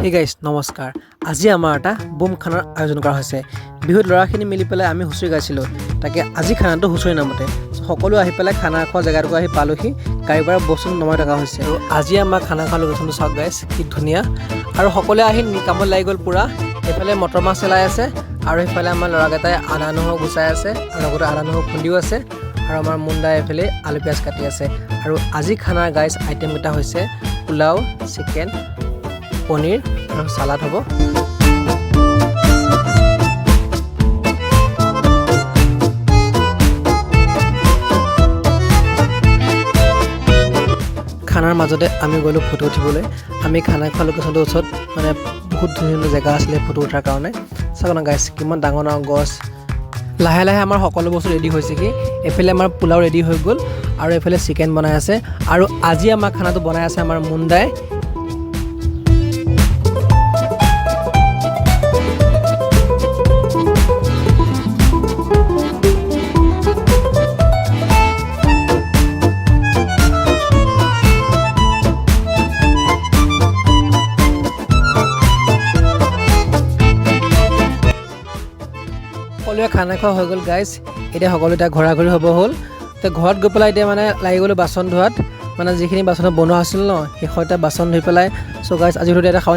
হে গাইছ, নমস্কাৰ। আজি আমাৰ এটা বুম খানাৰ আয়োজন কৰা হৈছে। বিহুত ল'ৰাখিনি মিলি পেলাই আমি হুঁচৰি গাইছিলোঁ। তাকে আজি খানাটো হুঁচৰি নামতে। সকলো আহি পেলাই খানা খোৱা জেগাটোকো আহি পালোহি। গাড়ীৰ পৰা বস্তু নমাই থকা হৈছে। আৰু আজি আমাৰ খানা খোৱা লোকেশ্যনটো চাওক গাইছ, কি ধুনীয়া! আৰু সকলোৱে আহি কামত লাগি গ'ল পূৰা। এইফালে মটৰ মাছ চেলাই আছে আৰু সেইফালে আমাৰ ল'ৰাকেইটাই আদা নহৰু গুচাই আছে আৰু লগতে আদা নহৰু খুন্দিও আছে। আৰু আমাৰ মুণ্ডাই এইফালে আলু পিঁয়াজ কাটি আছে। আৰু আজি খানাৰ গাইছ আইটেমকেইটা হৈছে পোলাও, চিকেন, পনীৰ আৰু চালাড হ'ব। খানাৰ মাজতে আমি গ'লোঁ ফটো উঠিবলৈ। আমি খানা খোৱা লোকেশ্যনটোৰ ওচৰত মানে বহুত ধুনীয়া ধুনীয়া জেগা আছিলে ফটো উঠাৰ কাৰণে। চাওক না গাইছ, কিমান ডাঙৰ ডাঙৰ গছ। লাহে লাহে আমাৰ সকলো বস্তু ৰেডি হৈছেহি। এইফালে আমাৰ পোলাও ৰেডি হৈ গ'ল আৰু এইফালে চিকেন বনাই আছে। আৰু আজি আমাৰ খানাটো বনাই আছে আমাৰ মুণ্ডাই। সকলোৱে খানা খোৱা হৈ গ'ল গাইজ। এতিয়া সকলো এতিয়া ঘৰা ঘৰি হ'ব হ'ল। এতিয়া ঘৰত গৈ পেলাই এতিয়া মানে লাগি গ'লোঁ বাচন ধোৱাত। মানে যিখিনি বাচনত বনোৱা হৈছিল ন, শেষত এতিয়া বাচন ধুই পেলাই। চ' গাইজ, আজি ভিডিঅ'টো এটা খাব।